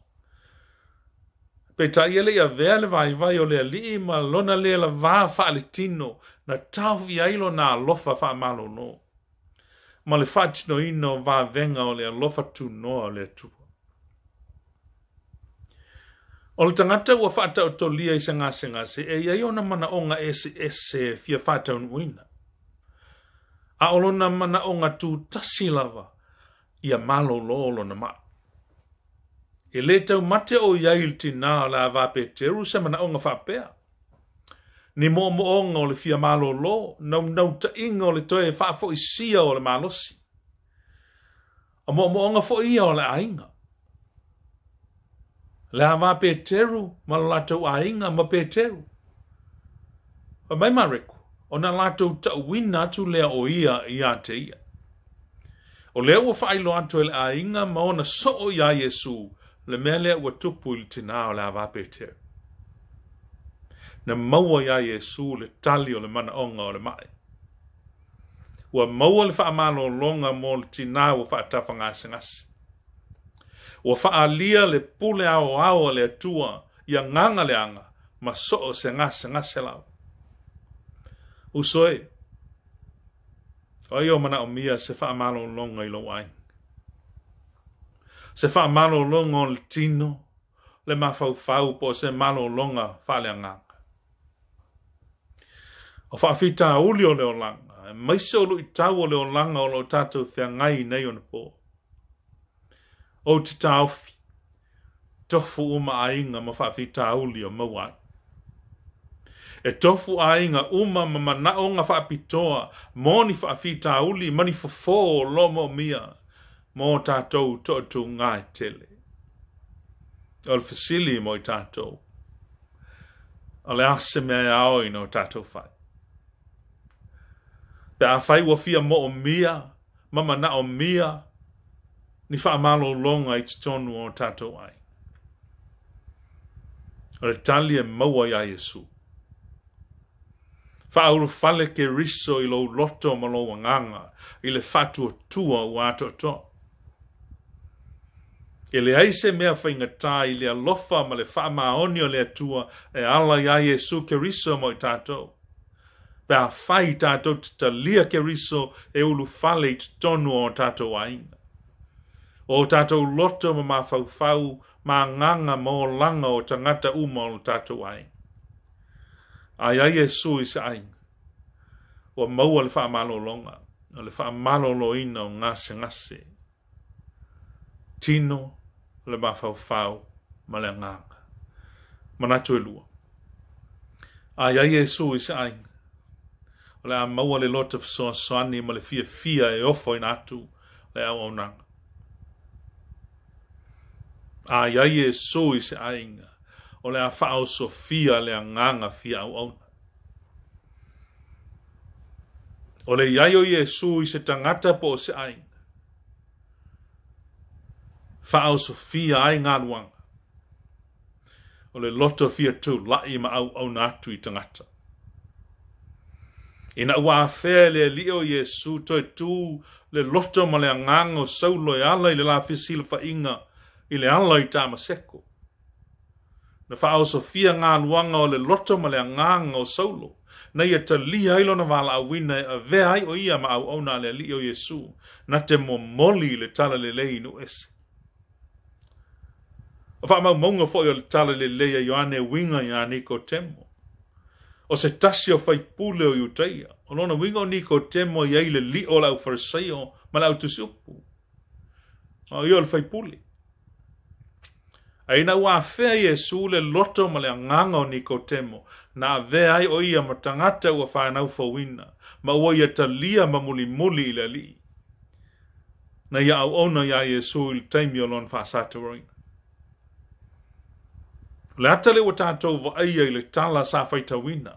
Peitai e le i avea le vaivai o le Alii ma lona le lavā faaletino na taofi ai lona alofa faamalolo, ma le faatinoina o vavega o le alofa tunoa o le Atua. O le tagata ua faataotolia i se gasegase e i ai ona manaoga eseese e fia faataunuuina, a o lona manaoga tutasi lava ia malolo lona mai. E le taumate o i ai i le tinā o le ava Peteru se manaoga faapea. Ni moomooga o le fia malolo, naunautaiga o le toe faafoisia o le malosi. O moomooga foi ia o le aiga. Le ava Peteru ma lo latou aiga ma Peteru. Fai mai Mareko, ona latou tauina atu lea o ia iā te ia. O lea ua faailoa atu e le aiga ma ona soo iā Iesu le mea lea ua tupu i le tinā o le ava Peteru. Na maua iā Iesu le tali o le manaoga o le mai. Ua maua le faamalologa mo le tinā ua faatafagasegase. Ua faaalia le pule aoao a le Atua i agaga leaga ma soo se gasegase lava. Uso e, o ai o manaomia se faamalologa i lou aiga? Se faamalologa o le tino, le mafaufau po o se malologa faaleagaga? O faafitauli o le olaga, aemaise o luitau o le olaga o lo o tatou feagai nei ona po. Ou te taofi, tofu uma aiga ma faafitauli o maua ai. E tofu aiga uma ma manaoga faapitoa mo ni faafitauli ma ni fofo o lo o moomia mo tatou toatuga e tele. O le fesili mo i tatou, o le a se mea e ao ina o tatou fai? Pe afai ua fia moomia ma manaomia ni faamalologa i totonu o tatou aiga. O le tali e maua iā Iesu. Faaulufale Keriso i lou loto ma lou agaga i le faatuatua ua atoatoa. E leai se mea faigata i le alofa ma le faamaoni o le Atua e ala iā Iesu Keriso mo i tatou. Pe afai tatou te talia Keriso e ulufale i totonu o o tatou aiga, o tatou loto ma mafaufau ma agaga ma olaga o tagata uma o lo tatou aiga. A i ai Iesu i se aiga, ua maua le faamalologa, o le faamaloloina o gasegase, tino, le mafaufau ma le agaga. Manatu e lua. A i ai Iesu i se aiga, o le a maua le loto fesoasoani ma le fiafia e ofoina atu le auaunaga. A i ai Iesu i se aiga, o le a faaosofia le agaga fia auauna. O le i ai o Iesu i se tagata po o se aiga, faaosofia ai galuega. O le loto fia tula'i ma auauna atu i tagata. Ina ua afea e le Alii o Iesu toe tu le loto ma le agaga o Saulo e ala i le la fesilafaiga i le ala i Tamaseko. Na faaosofia galuega o le loto ma le agaga o Saulo, na ia talia ai lona valaauina e avea ai o ia ma auauna a le Alii o Iesu, na te momoli le talalelei i nuu ese. O faamaumauga foi o le talalelei a Ioane e uiga iā Nikotemo. O se tasi o faipule o Iutaia, o lona uiga o Nikotemo e i ai le lio o le aufarisaio ma le autusiupu. A o ia o le faipule. Ae ina ua afea Iesu le loto ma le agaga o Nikotemo, na avea ai o ia ma tagata ua fanau fouina, ma ua ia talia ma mulimuli i le Alii. Na ia auauna iā Iesu i le taimi o lona faasataroina. O le ata lea ua tatou vaaia i le tala sa faitauina.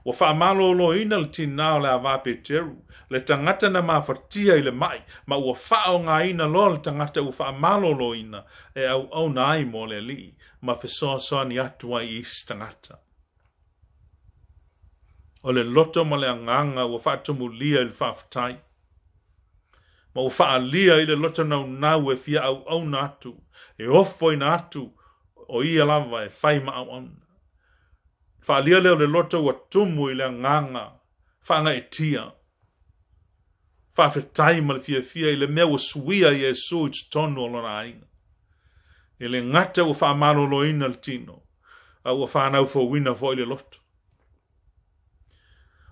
Ua faamaloloina le tinā o le ava Peteru, le tagata na mafatia i le ma'i, ma ua faaaogaina loa le tagata ua faamaloloina e auauna ai mo le Alii, ma fesoasoani atu ai i isi tagata. O le loto ma le agaga ua faatumulia i le faafetai, ma ua faaalia i le loto naunau e fia auauna atu, e ofoina atu o ia lava e fai ma auauna. Faaalia lea o le loto ua tumu i le agaga faagaeetia, faafetai ma le fiafia i le mea ua suia Iesu i totonu o lona aiga. E le gata ua faamaloloina le tino, a ua fanau fouina foi le loto.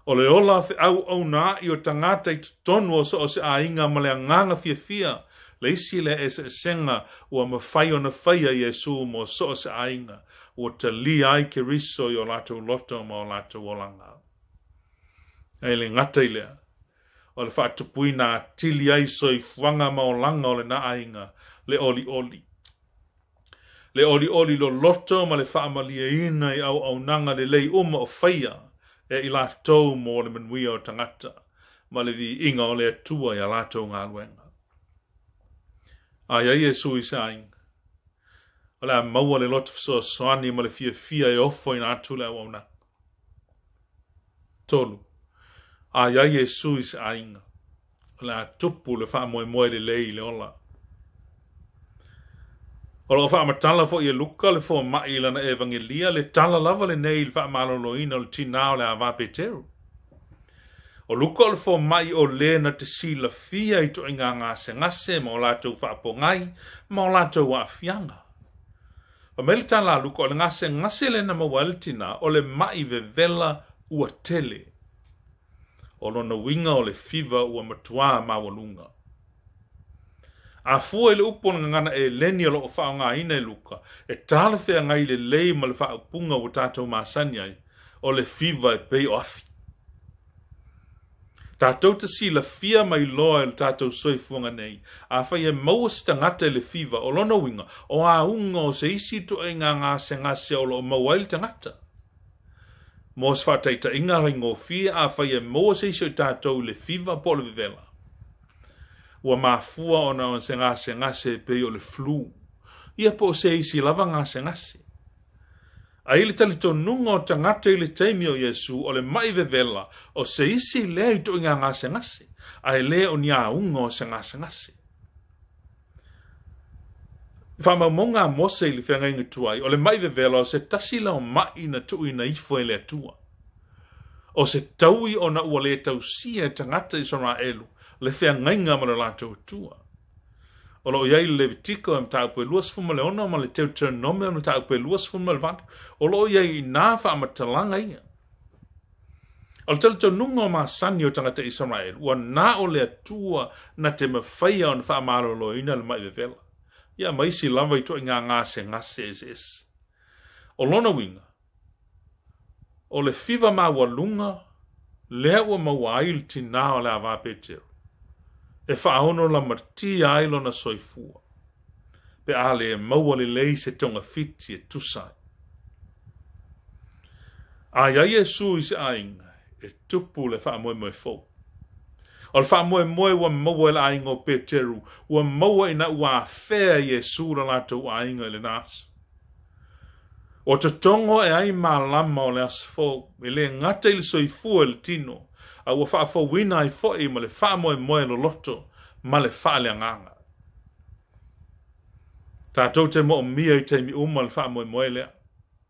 O le ola feauaunaai o tagata i totonu o so o se aiga ma le agaga fiafia, le isi lea eseesega ua mafai ona faia Iesu mo so o se aiga, ua talia ai Keriso i o latou loto ma o latou olaga. Ae le gata i lea, o le faatupuina atili ai soifuaga ma olaga o lena aiga, le olioli. Le olioli loloto ma le faamalieina i auaunaga lelei uma o faia e i latou mo le manuia o tagata ma le viiga o le Atua ia latou galuega. A i ai Iesu i se aiga, o le a maua le loto fesoasoani ma le fiafia e ofoina atu le auaunaga. 3. A i ai Iesu i se aiga, o le a tupu le faamoemoe lelei i le ola. O loo faamatala foi e Luka le foma'i i lana Evagelia le tala lava lenei i le faamaloloina o le tinā o le ava Peteru. O Luka o le foma'i o le na te silafia i ituaiga gasegase ma o latou faapogai ma o latou aafiaga. Fai mai le tala a Luka o le gasegase lea na maua ai le tinā o le ma'i vevela ua tele. O lona uiga o le fiva ua matuā maualuga. A fua i le upu o le gagana Eleni o loo faaaogaina e Luka, e talafeagai lelei ma le faaupuga ua tatou masani ai, o le fiva e pei o afi. Tatou te silafia ma iloa e le tatou soifuaga nei, afai e maua se tagata i le fiva, o lona uiga, o auga o se isi ituaiga gasegase o loo maua ai le tagata. Mo se faataitaiga faigofie, afai e maua se isi o i tatou i le fiva po o le vevela, ua mafua ona o se gasegase e pei o le flu, ia po o se isi lava gasegase. Ae i le talitonuga o tagata i le taimi o Iesu, o le ma'i vevela o se isi lea ituaiga gasegase, ae le o ni auga o se gasegase. I faamaumauga a Mose i le Feagaiga Tuai, o le maʻi vevela o se tasi lea o maʻi na tuuina ifo e le Atua. O se taui ona ua le tausia e tagata Isaraelu le feagaiga ma lo latou Atua. O lo o i ai le Levitiko e mataupu e 26 ma le Teuteronome e mataupu e 28, o lo o i ai i inā faamatalaga ia. O le talitonuga o masani o tagata Isaraelu, ua na o le Atua na te mafaia ona faamaloloina le maʻi vevela, ia ma isi lava ituaiga gasegase eseese. O lona uiga, o le fiva maualuga lea ua maua ai le tinā o le ava Peteru, e faaono lamatia ai lona soifua, pe a le maua lelei se togafiti e tusa ai. A i ai Iesu i se aiga, e tupu le faamoemoe fou. O le faamoemoe ua maua e le aiga o Peteru, ua maua ina ua afea e Iesu lo latou aiga i lena aso. Ua totogo ae ai malama o le aso fou, e le gata i le soifua i le tino, a ua faafouina ai foi ma le faamoemoe loloto ma le faaleagaga. Tatou te moomia i taimi uma le faamoemoe lea,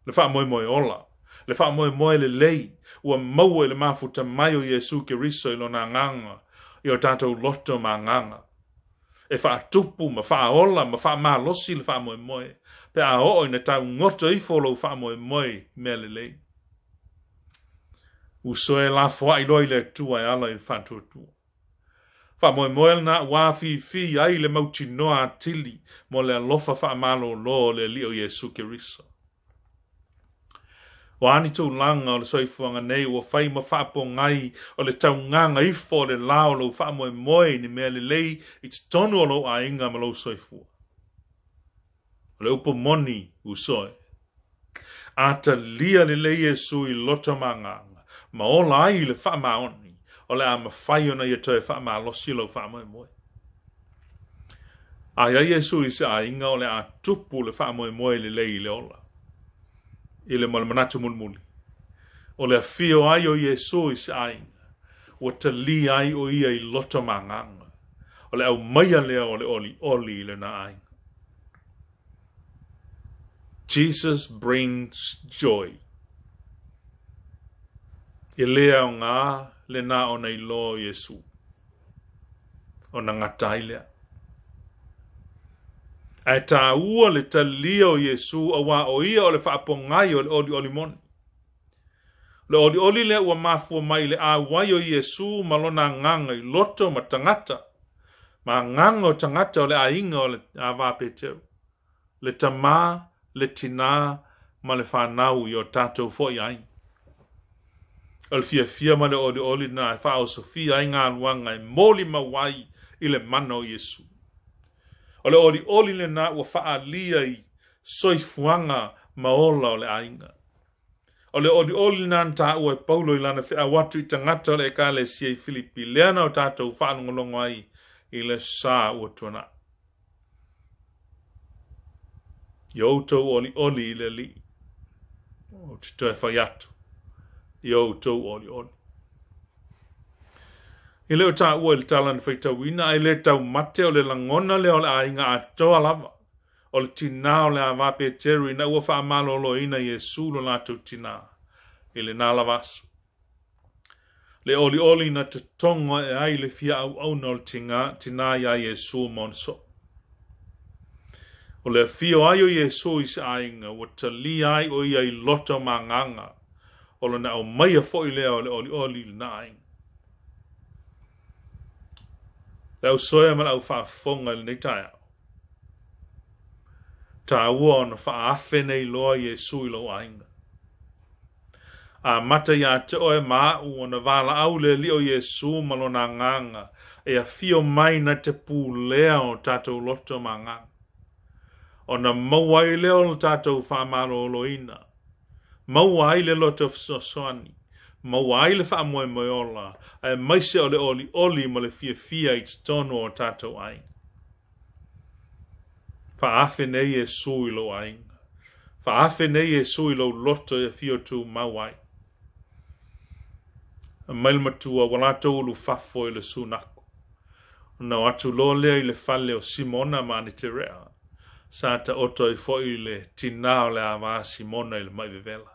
le faamoemoe ola, le faamoemoe lelei, ua maua i le mafuta mai o Iesu Keriso i lona agaga, i o tatou loto ma agaga. E faatupu ma faaola ma faamalosi le faamoemoe, pe a oo ina taugoto ifo lou faamoemoe i mea lelei. Uso e lafoai loa i le Atua e ala i le faatuatua. Faamoemoe lena ua afifi ai le mautinoa atili mo le alofa faamalōlō o le Alii o Iesu Keriso. O a ni tulaga o le soifuaga nei ua fai ma faapogai o le taugaga ifo o le la o lou faamoemoe i ni mea lelei i totonu o lou aiga ma lou soifua. O le upu moni, uso e. A talia lelei Iesu i loto ma agaga, ma ola ai i le faamaoni, o le a mafai ona ia toe faamalosi lou faamoemoe. A i ai Iesu i se aiga, o le a tupu le faamoemoe lelei i le ola, i le ma le manatu mulimuli. O le afio ai o Iesu i se aiga, ua talia ai o ia i loto ma agaga. O le aumaia lea o le olioli i lena aiga. Jesus brings joy. E le aoga lena ona iloa o Iesu, ona gata ai lea. Ae taua le talia o Iesu auā o ia o le faapogai o le olioli moni. O le olioli lea ua mafua mai i le auai o Iesu ma lona agaga i loto ma tagata, ma agaga o tagata o le aiga o le ava Peteru, le tamā, le tinā, ma le fanau i o tatou foi aiga. O le fiafia ma le olioli lena e faaosofia ai galuega e molimau ai i le mana o Iesu. O le olioli lena ua faaalia i soifuaga ma ola o le aiga. O le olioli lena na taua e Paulo i lana feau atu i tagata o le Ekalesia i Filipi, lea na o tatou faalogologo ai i le sa ua tuanai. I outou olioli i le Alii, ou te toe fai atu, i outou olioli. E le o taua i le tala na faitauina, ae le taumate o le lagona lea o le aiga atoa lava, o le tinā o le ava Peteru ina ua faamaloloina Iesu lo latou tinā i lena lava aso. Le olioli na totogo ae ai le fia auauna o le tinā iā Iesu ma ona soo. O le afio ai o Iesu i se aiga, ua talia ai o ia i loto ma agaga, o lona aumaia foi lea o le olioli i lena aiga. Le ausoea ma le aufaafofoga i lenei taeao, taua ona faaafe nei loa Iesu i lou aiga. Amata iā te oe ma aʻu ona valaau le Alii o Iesu ma lona agaga e afio mai na te pulea o tatou loto ma agaga. Ona maua ai lea o le tatou faamaloloina, maua ai le loto fesoasoani, maua ai le faamoemoe ola, aemaise o le olioli ma le fiafia i totonu o tatou aiga. Faaafe nei Iesu i lou aiga. Faaafe nei Iesu i lou loto e afio tumau ai. Mai le matua ua latou ulufafo i le sunaku. Ona o atu loa lea i le fale o Simona ma Aniterea. Sa taoto ai foi le tinā o le ava a Simona i le mai vevela.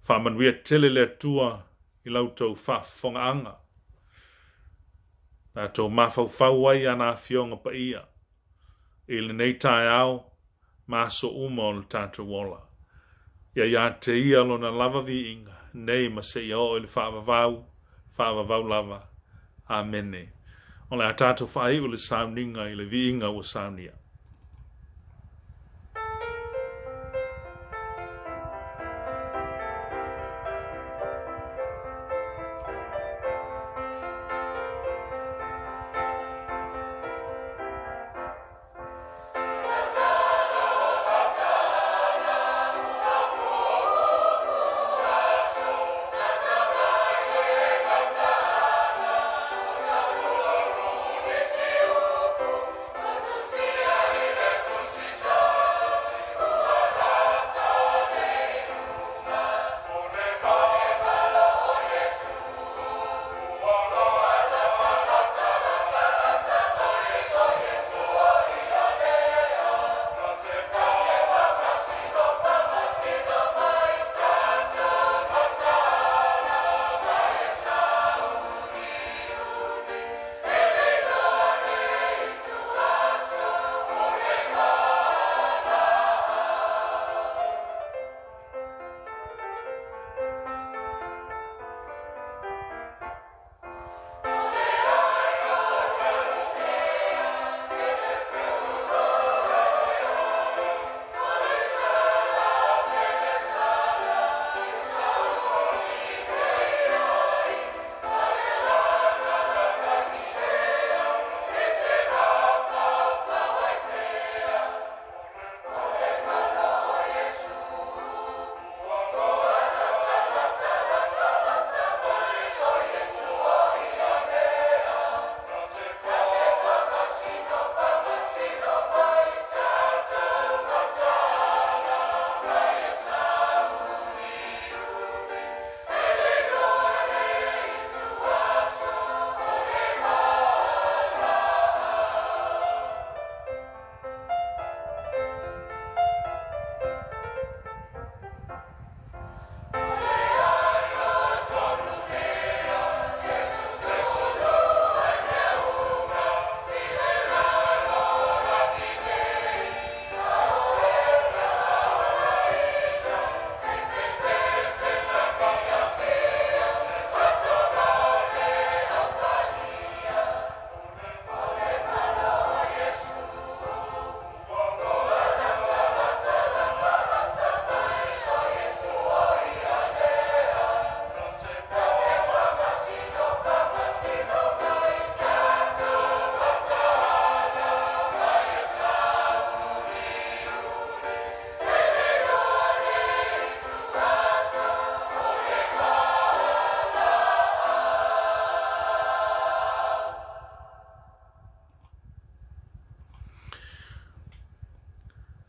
Faamanuia tele le Atua i la outou faafofogaaga. Tatou mafaufau ai i ana Afioga Paia i lenei taeao ma aso uma o le tatou ola. Ia ia te ia lona lava viiga, nei ma seia oo i le faavavau, faavavau lava. Amene. O le a tatou faaiu le sauniga i le viiga ua saunia.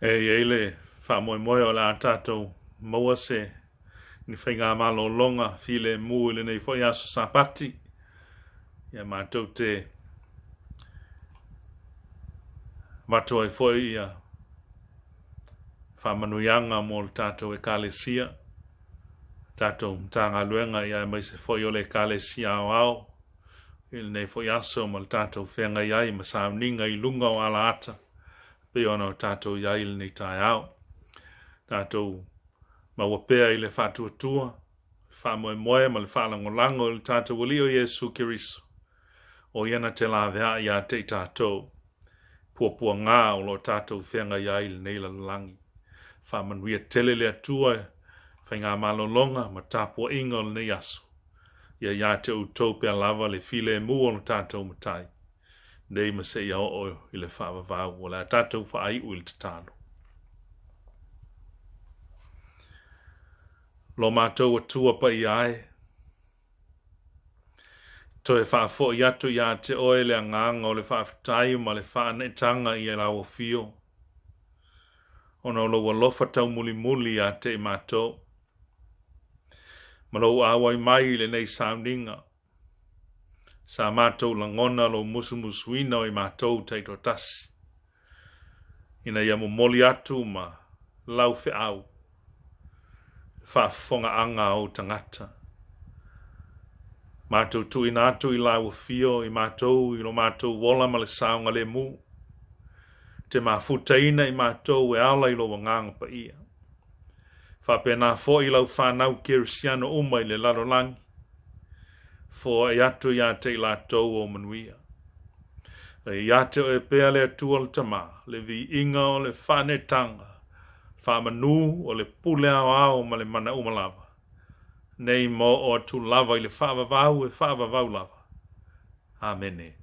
E i ai le faamoemoe o le a tatou maua se ni faigamalologa filemu i lenei foi aso Sapati. Ia matou te avatu ai foi ia faamanuiaga mo le tatou Ekalesia, tatou Matagaluega ia aemaise foi o le Ekalesia Aoao i lenei foi aso ma le tatou feagai ai ma sauniga i luga o alaata pei ona o tatou i ai i lenei taeao. Tatou maua pea i le faatuatua, le faamoemoe ma le faalagolago i le tatou Alii o Iesu Keriso, o ia na te laveai ia te i tatou, puapuagā o lo o tatou feagai ai i lenei lalolagi. Faamanuia tele le Atua i faigamalologa ma tapuaiga o lenei aso. Ia ia te outou pea lava le filemu o lo tatou Matai, nei ma seia oo i le faavavau. O le a tatou faaiu i le tatalo. Lo matou Atua paia e, toe faafoi atu ia te oe le agaga o le faafetai ma le faaneetaga i lau afio, ona o lou alofa taumulimuli ia te i matou, ma lou auai mai i lenei sauniga. Sa matou lagona lou musumusuina o i matou taitoatasi. Ina ia momoli atu ma lau feau le faafofogaaga a ou tagata. Matou tuuina atu i lau afio i matou i lo matou ola ma le saogalemu, te mafutaina i matou e ala i lou Agaga Paia. Faapena foi i lau fanau kerisiano uma i le lalolagi, foai atu ia te i latou ou manuia. E ia te oe pea le Atua le Tama, le viiga o le faaneetaga, faamanu o le pule aoao ma le mana uma lava, nei ma oo atu lava i le faavavau e faavavau lava. Amene.